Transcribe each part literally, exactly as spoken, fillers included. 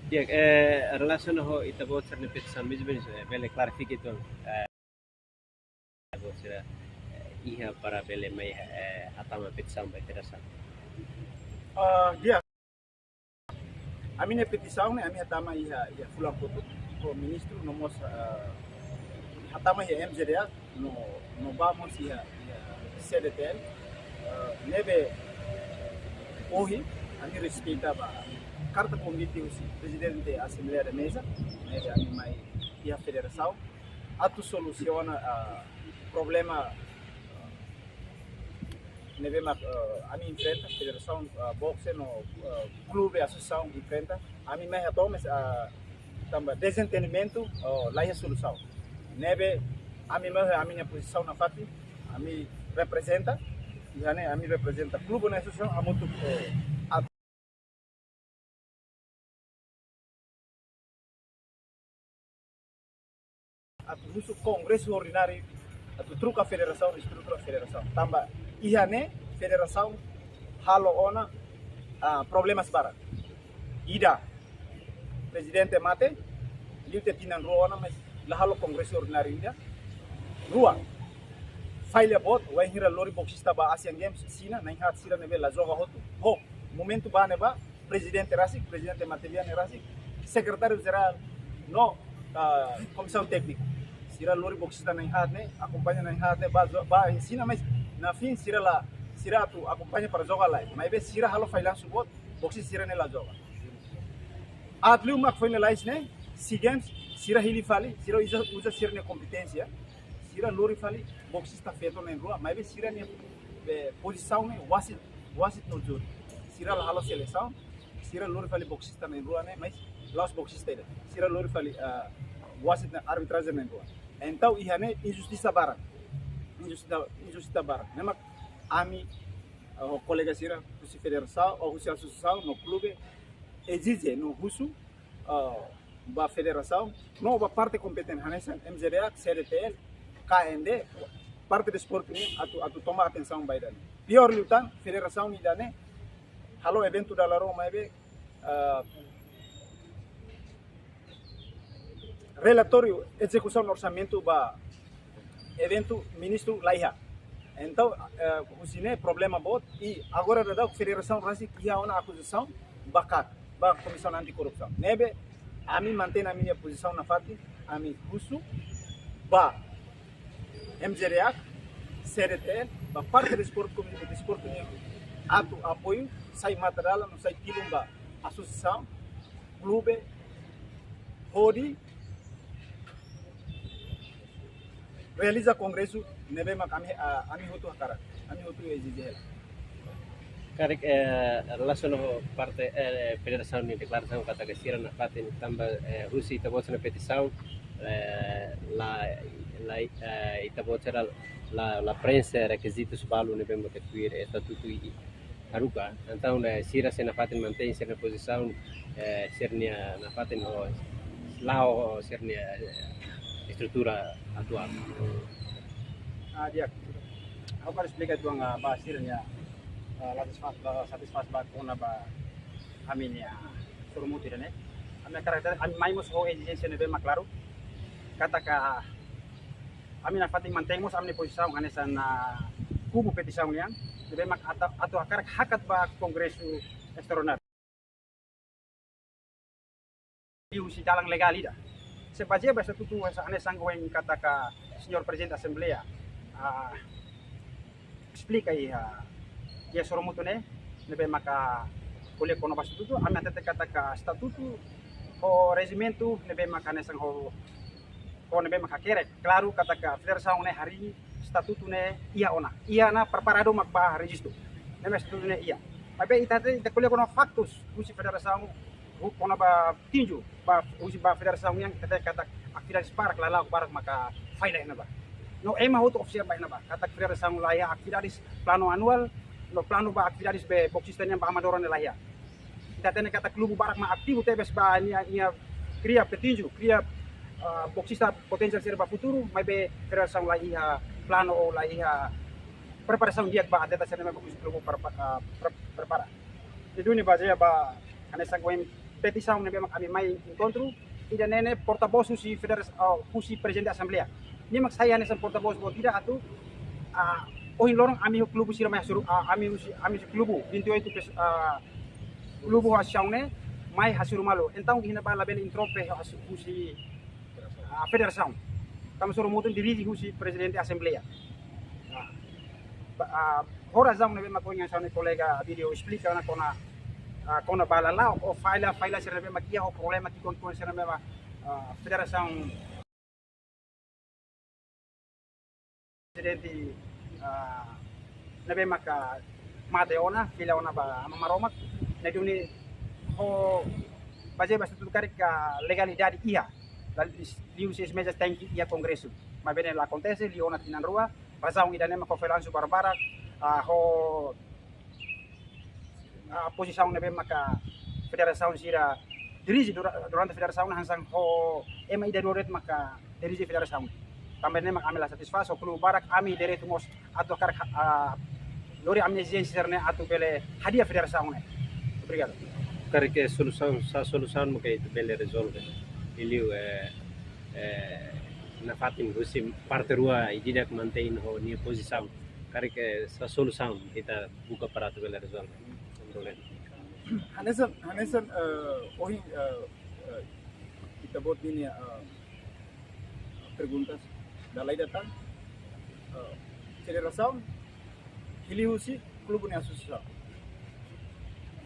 Di'ak, eh, relasiona ho ita-boot sira-nia petisaun, mais ou menus, eh, bele klarifika uitoan, eh, ita-boot sira, eh, iha para bele mai, eh, hatama petisaun ba federasaun. Ah, di'ak. Ami-nia petisaun ne'e ami hatama iha, iha fulan kotuk, ho ministru no mós, eh, hatama iha M J D A, no, no ba mós iha, iha C D T L, eh, ne'ebé ohin ami respeita ba karta konvite husi Prezidente Asembleia da Meza, ne'ebé ami mai iha federasaun atu solusiona, eh, problema, eh, ne'ebé mak, eh, ami enfrenta, federasaun, eh, boxe no, eh, klube, asosiasaun enfrenta. Ami mai hato'o, mais, eh, tanba dezentendimentu, eh, laiha solusaun. Ne'ebé ami mai, ami-nia pozisaun nafatin, ami reprezenta, iha ne'e ami reprezenta klube no asosiasaun hamutuk, eh, atu husu kongresu ordináriu, atu troka federasaun, reestrutura federasaun. Tanba iha ne'e federasaun halo ona, ah, problemas barak. Ida, prezidente mate, liu tiha tinan rua ona, mais la halo kongresu ordináriu ida. Rua, falla boot, wainhira lori boksista ba Asian Games, Xina, na'in-haat sira ne'ebé la joga hotu. Ho, momentu ba ne'ebá, prezidente rasik, prezidente matebian rasik, sekretáriu jerál no, ah, komisaun téknika. Sira lori boksista na'in-haat ne'e, akompaña na'in-haat ne'e, ba, ba Xina, mais na fin sira la, sira atu akompaña para joga lai. Maibé sira halo fallansu boot, boksista sira-ne'e la joga. Aat liu mak foin lalais ne'e, SEA Games, sira hili fali, sira uza, uza sira-nia kompeténsia, sira lori fali boksista feto na'in-rua, maibé sira-nia, eh, pozisaun ne'e wasit, wasit no júri. Sira la halo selesaun, sira lori fali boksista na'in-rua ne'e, mais la'ós boksista ida. Sira lori fali, eh, wasit no arbitrajen na'in-rua. Entaun iha ne'e injustisa barak. Injustisa, injustisa barak. Ne'e mak ami, eh, ho kolega sira husi federasaun, ou husi asosiasaun no klube, ezije no husu, ah, ba federasaun, no ba parte kompetente hanesan M J D A, C D T L, K N D, parte desportu nian atu, atu toma atensaun ba ida-ne'e. Piór liután, federasaun ida-ne'e halo eventu dala rua maibé, ah, relatóriu ezekusaun orsamentu ba eventu ministru laiha. Entaun, eh, husi ne'e problema boot, i agora daudaun federasaun rasik iha ona akuzasaun ba KAK, ba Komisaun Anti-Korrupsaun. Ne'ebé ami mantein ami-nia pozisaun nafatin, ami husu ba M J D A, C D T L, ba parte desportu, komité desportu nian atu apoiu, sai mata-dalan, no sai tilun ba asosiasaun, klube, hodi realiza kongresu ne'ebé mak ami, ah, ami hotu hakarak, ami hotu ezije hela. Karik, eh, relasiona ho parte, eh, federasaun nia deklarasaun katak sira nafatin tanba, eh, husi ita-boot sira-nia petisaun, eh, la, la, eh, ita-boot sira la, la preenxe rekizitus balu ne'ebé mak tuir estatutu i haruka. Entaun, eh, sira sei nafatin mantein sira-nia pozisaun, eh, sira-nia nafatin ho, la'o ho sira-nia, eh, estrutura atuál. Ah, di'ak. Ha'u hakarak esplika uitoan, ah, ba sira-nia, ah, la satisfás, la satisfás ba kona-ba ami-nia sorumutu ida-ne'e. Ami hakarak, ami mai mós ho ezijénsia ne'ebé mak klaru. Katak ami nafatin mantein mós ami-nia pozisaun hanesan, ah, kubu petisaun nian, ne'ebé mak atu, atu hakarak hakat ba kongresu estraordináriu husi dalan legál ida. Se bazeia ba estatutu hanesan ohin katak señór Prezidente Asembleia, ah, esplika iha, iha sorumutu ne'e, ne'ebé maka ko'alia kona-ba estatutu, ami hatete katak estatutu ho rejimentu ne'ebé maka hanesan ho, ho ne'ebé maka hakerek. Klaru katak federasaun ne'e harii estatutu ne'e iha ona. Iha ona preparadu mak ba rejistu. Ne'e mak estatutu ne'e iha. Maibé ita hatete, ita ko'alia kona-ba faktus, husi federasaun, hu-, kona-ba petinju, ba, husi ba federasaun nian, ita hatete katak atividades barak, lala'ok barak maka falla iha ne'ebá. No ema hotu ofisiál ba iha ne'ebá. Katak federasaun laiha atividades planu anuál, no planu ba atividades be boksista nian ba amadór ne'e laiha. Ita hatene katak klube barak mak ativu tebes ba nia, nia kria petinju, kria, ah, boksista potensiál sira ba futuru, maibé federasaun laiha planu ou laiha preparasaun di'ak ba atleta sira ne'ebé mak husi klube prepara, ah, pre-, prepara. Ida-ne'e bazeia ba hanesan ohin Petisaun ne'ebé mak ami mai enkontru, ida-ne'e ne'e portavós husi federas-, ah, husi prezidente asembleia. Nia mak sai hanesan portavós buat ida atu, ah, ohin loron ami ho klubu sira mai hasoru, ah, ami husi, ami husi klubu vinte e oito pes-, ah, klubu asosiasaun ne'e mai hasoru malu. Entaun iha ne'ebá labele interrompe hasoru husi, ah, federasaun. Tanba sira mós dirije husi prezidente asembleia. Ah, ba-, ah, ho razaun ne'ebé mak ohin hanesan kolega Abílio esplika ona kona, ah, kona-ba lala'ok ou falla, falla sira ne'ebé mak iha ho problema ki'ikoan-ki'ikoan sira ne'ebé mak, ah, federasaun prezidente, ah, ne'ebé maka mate ona, fila ona ba Aman Maromak, ne'e duni ho bazeia ba estatutu karik legalidade iha, la-, liuhusi seis mezas tenke iha kongresu. Maibé ne'e la akontese, liu ona tinan rua, razaun ida-ne'e mak ho felansu barbarak, ah, ho, ah, pozisaun ne'ebé maka federasaun sira dirije dura-, durante federasaun hanesan ho ema ida dua de'it maka dirije federasaun. Tanba ne'e mak ami la satisfás, ho klubu barak ami direitu mós atu hakarak, ah, lori ami-nia ezijénsia sira-ne'e atu bele hadi'a federasaun ne'e. Obrigadu. Karik solusaun, sá solusaun maka ita bele rezolve. Liuliu, eh, eh, nafatin husi parte rua ida-idak mantein ho nia pozisaun. Karik sá solusaun ita buka para atu bele rezolve problema. Hanesan, hanesan, eh, ohin, eh, eh, ita-boot ninia, eh, perguntas, dala ida tan, eh, federasaun hili husi klubu nia asosiasaun.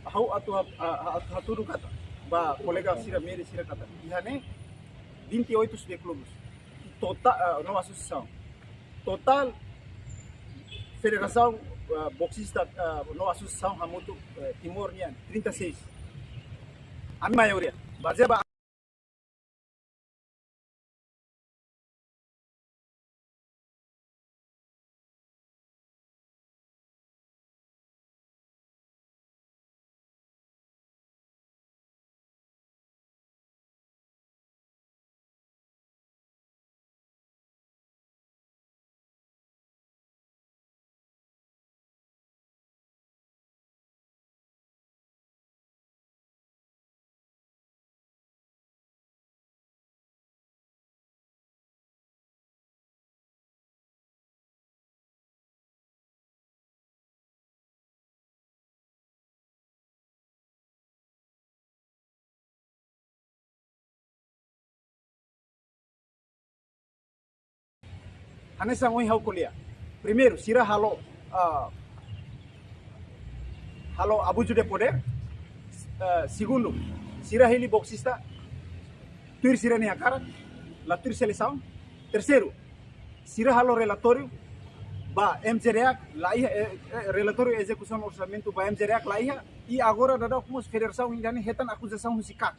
Ha'u atu ha-, ha-, ha-, hatudu katak ba kolega sira, média sira katak iha ne'e vinte e oito sira klubes. Tota-, eh, no asosiasaun. Totál federasaun, eh, boksista, eh, no asosiasaun hamutuk, eh, Timor nian trinta e seis. Ami maioria. Bazeia ba Hanesan ohin ha'u ko'alia. Primeiru, sira halo, ah, halo abuzu de poder. Ah, segundu, sira hili boksista tuir sira-nia hakarak, la tuir selesaun. Terseiru, sira halo relatóriu ba M J D A, la iha, eh, eh, relatóriu ezekusaun orsamentu ba M J D A la iha, i agora daudaun mós federasaun ida-ne'e hetan akuzasaun husi kak.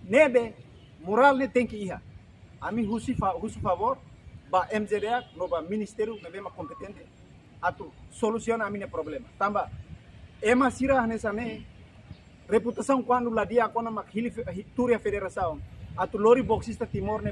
Ne'ebé morál ne'e tenke iha. Ami husu fa-, husu favór ba M J D A no ba ministériu ne'ebé mak kompetente atu solusiona ami-nia problema. Tanba ema sira hanesan ne'e, reputasaun kuandu la di'ak ona mak hili fe-, hi-, tuur iha federasaun atu lori boksista Timor ne'e